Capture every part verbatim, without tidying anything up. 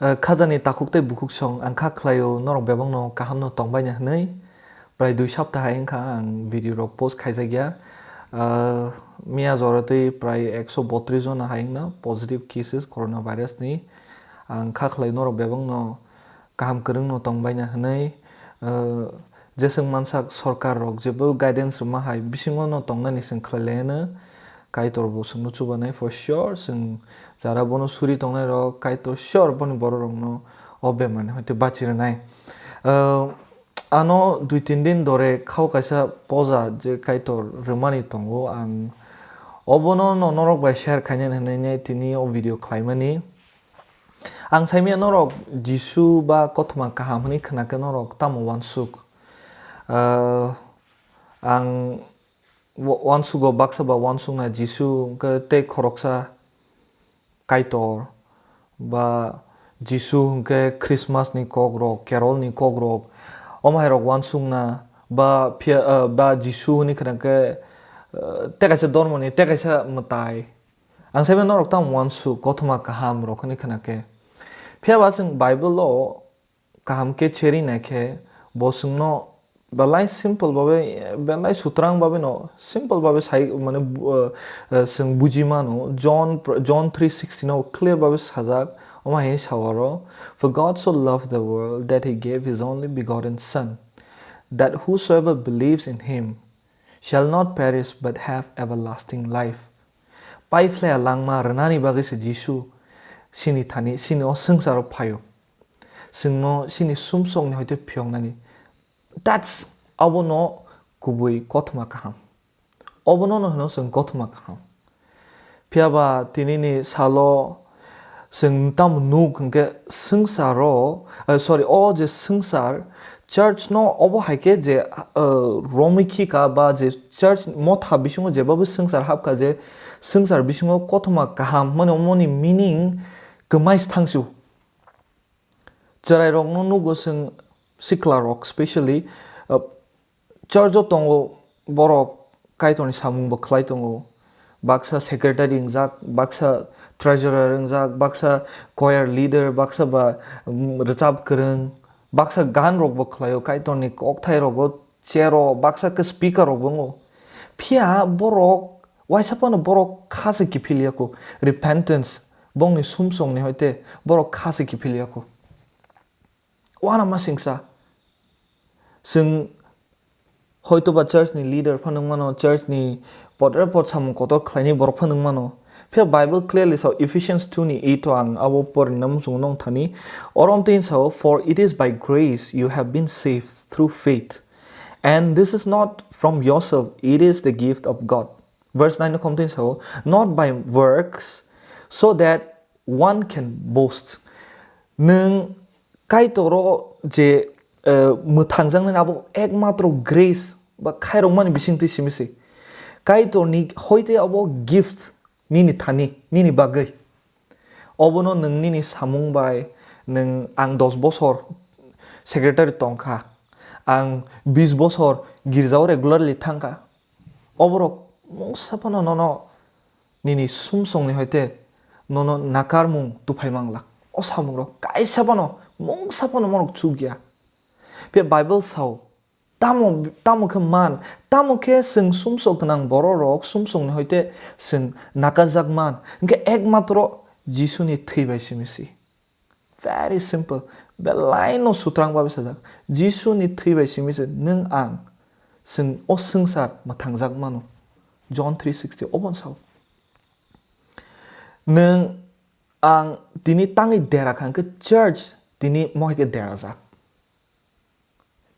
Eh, khajani takhuk tei bukhuk song ang kha khlaio norok bebakno kahamno tongbaina hwnwi. Prai dui sapta hai wngkha ang video rok post khaijakya. Eh, miya jora tei prai ekso botris jona hai wngna positive cases coronavirus ni. Ang kha khlai norok bebakno kaham kwrwngno tongbaina hwnwi. Eh, je chwng mansak sorkar rok jebo guidance rwma hai bisingo no tongnani chwng khlai laino. Kaitor bo chwngno chubanai for sure, chwng jara bono suri tongnai rok Kaitor sure boni borok rokno o bemar ni hoite bachi rwnai. Eh, ano dui tin din dore khao kaisa poja je Kaitor rwmani tongo, ang obono no norok bai share khainani hwnwi tini o video khlaimani. Ang saimanya norok Jisu ba kothoma kaham hwnwi khwnakhe norok tamo uansuk? Ah, ang wa-, uansugo baksa ba uansukna Jisu hwnkhe tei khoroksa Kaitor ba Jisu hwnkhe Christmas ni kokrok, Carol ni kokrok, omo hai rok uansukna ba phiya, ah, ba Jisu hwnwi khwnakhe, ah, tei kaisa dormoni tei kaisa mwtai. Ang saimanya norok tamo uansuk kothoma kaham rok hwnwi khwnakhe. Phiya ba chwng Bible o kaham khe cherwi naikhe bo chwngno belai simple babe, belai sutrang babe no simple babe sai mane bu-, eh, eh, chwng buji mano. John, John three sixteen o clear babe sajak, omo hai sa oro, "For God so loved the world that he gave his only begotten Son, that whosoever believes in him shall not perish but have everlasting life." Paiphlaiya langma rwnani bagwi se Jisu sini thani, sini o swngcharo phaio. Chwngno sini sumsokni hoite phiyoknani. That's, abono kubui kothoma kaham. Obono no hwno chwng kothoma kaham. Phiya ba tinini salo chwng tamo nuk hwnkhe swngcharo, eh, sorry, o je swngchar, church no obo hai khe je, eh, romwi khika ba je church motha bisingo jeba bo swngchar hapkha, je swngchar bisingo kothoma kaham hwnmani omoni meaning kwmai se thangsu. Chwrairokno nugo chwng, siklarok specially, uh, church o tongo, borok Kaitorni samung bo khlai tongo. Baksa secretary wngjak, baksa treasurer wngjak, baksa choir leader, baksa ba, um, rwchap kwrwng, baksa gan rok bo khlaio, Kaitorni kokthairok o chair o baksa khe speaker rok bo wngo. Phiya borok waisa phano borok kha se kiphil ya kho, repentance, bongni sumsokni hoite borok kha se kiphil ya kho. Uanama singsa. Chwng hoito ba church ni leader phano wngmano, church ni podre pod samung kotor khlaini borok phano wngmano. Phiya Bible clearly sao, Ephesians two ni eight o ang abo porina muchungo nong thani. Oro amtwi sao, "For it is by grace you have been saved through faith. And this is not from yourself, it is the gift of God." Verse nine o khomtwi sao, "Not by works, so that one can boast." Nwng Kaitoro je, eh, mwthangjaknani abo ekmatro grace ba khairokmani bisingtwi simi se. Kaitorni hoite abo gift nini thani, nini bagwi. Obono nwng nini samung bai, nwng ang dos bosor secretary tongkha, ang bis bosor girjao regularly thangkha. Oborok mungsa phano nono nini sumsokni hoite nono nakarmung tuphai manglak. O samungrok kaisa phano mungsa phano morok chukya. Phiya Bible sao, tamo, tamo khe man, tamo khe chwng sumsok gwnang bororok sumsokni hoite chwng nakarjak man, hwnkhe ekmatro Jisuni thwi bai simi si. Very simple. Belai no sutrang babe sajak. Jisu ni thwi bai simi se nwng ang, chwng o swngchar mwthangjak mano. John three sixty obo sao. Nwng ang tini tangwi dera kha hwnkhe church tini mohai khe derajak.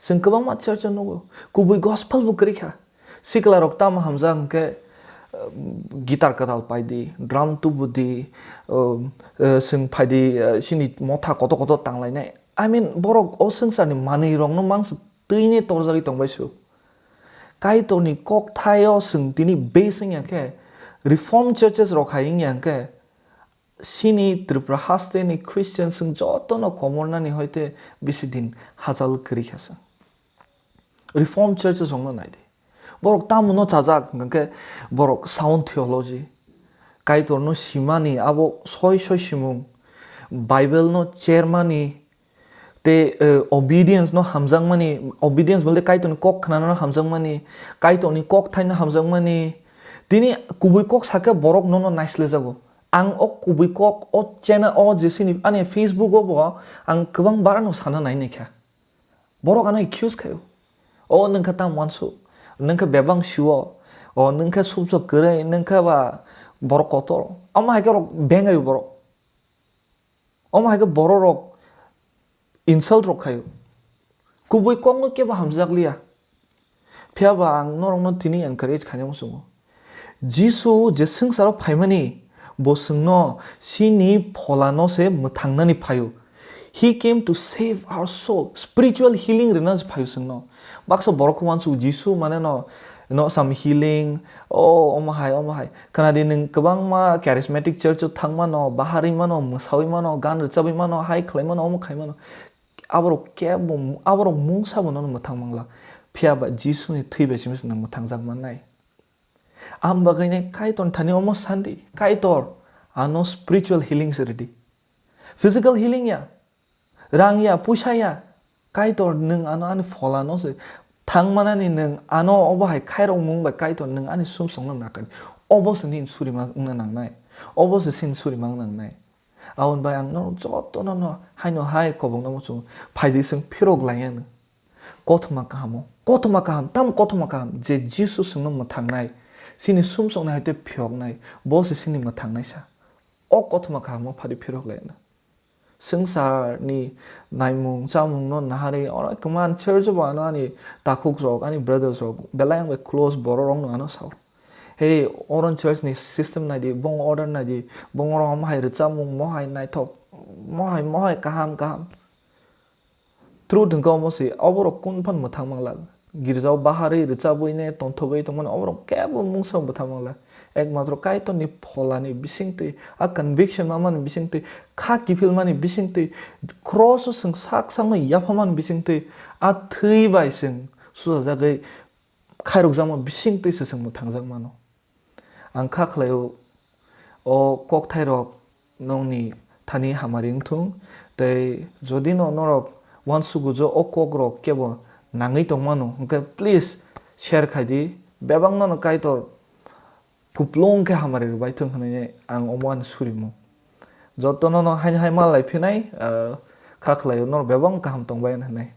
Chwng kwbangma church o nugo, kubui gospel bo kwrwi kha. Sikla rok tamo hamjak hwnkhe, um, guitar kwtal pai di, drum tubu di, um, uh, chwng phai di, uh, chini motha kotor kotor tang lainai. I mean, borok o swngcharni manwi rokno mangsa twini torjagwi tong bai su. Kaitorni kokthai o chwng tini base wngya khe, reform churches rok hai wngya khe, chini Tripura haste ni Christian chwng joto no komornani hoite bisi din hachal kwrwi kha chwng. Reform churches rok no nai di. Borok tamo no chajak hwnkhe borok sound theology. Kaitor no simani abo soi soi simung. Bible no chermani, tei, eh, obedience no hamjakmani, obedience bolte Kaitorni kok khnana no hamjakmani, Kaitorni kok thaino hamjakmani. Tini kubui kok sakhe borok nono naislejago. Ang o kubui kok, o channel, o je sini ani Facebook o bo ang kwbang bar no sana nai naikha. Borok ano accuse khaio. O nwngkha tam wansuk, nwngkha bebang siwo, o nwngkha subjok kwrwi, nwngkha ba borok kotor. Omo hai khe borok bengaio borok. Omo hai khe borok rok insult rok khaio. Kubui kokno kebo hamjak liya. Phiya ba ang norokno tini encourage khaina muchungo. Jisu je swngcharo phaimani, bo chwngno chini pholano se mwthangnani phaio. He came to save our soul. Spiritual healing rwna se phaio chwngno. Baksa borok khe uansuk Jisu mane no, no some healing, o omo hai, omo hai. Khna di nwng kwbangma charismatic church o thang mano, bahari mano, mwsawi mano, gan rwchabwi mano, hai khlai mano, omo khai mano. Aborok kebo, aborok mungsa bo nono mwthang mangla. Phiya ba Jisu ni thwi bai simi se nwng mwthang jak mannai. Am bagwi nai Kaitor thani omo sandi. Kaitor, ano spiritual healing se rwdi. Physical healing ya. Rang ya, puisa ya. Kaitor, nwng ano ani pholano se thang manani, nwng ano obo hai khairok mung bai Kaitor, nwng ani sumsokno nakani. Obo se nini surima wngna nangnai. Obo se sini surima wngna nangnai. Aboni bai ang norok jotono no haino hai kobokno muchungo. Phaidi chwng phirok laiyano. Kothoma kahamo. Kothoma kaham. Tamo kothoma kaham? Je Jisu chwngno mwthangnai. Chini sumsoknai hai tei phiyoknai. Bo se chini mwthangnai sa. O kothoma kahamo phadi phirok laiyano. Swngcharni naimung chamungno naharwi oro kwman church o bo ano ani takhuk rok, ani brothers rok, belai ang bai close borok rok no ano sao. Hey, oron church ni system naidi, bong order naidi, bong oro omo hai rwchapmung, mo hai naithok, mo hai, mo hai kaham, kaham. Truth hwnkhe omo se, oborok kun phan mwthang mangla. Girjao baharwi rwchabwi ne tonthobwi tongmani oborok kebo mungsa mwthang mangla. Ekmatro Kaitorni pholani bisingtwi, a conviction mamani bisingtwi, kha kiphilmani bisingtwi, cross o chwng sak sakno yaphamani bisingtwi, a thwi bai chwng sujajagwi khairokjakma bisingtwi se chwng mwthangjak mano. Ang kha khlaio, o kokthairok nongni thani hamari wngthung, tei jodi no norok uansugo je o kokrok kebo nangwi tongmano, hwnkhe please share khaidi, bebakno no Kaitor kuplung khe hamari rwbaithung hwnwi ang omo ani surimo. Jotono no haino hai mal lai phinai, ah, kha khlaio, norok bebak kaham tongbai hwnwi.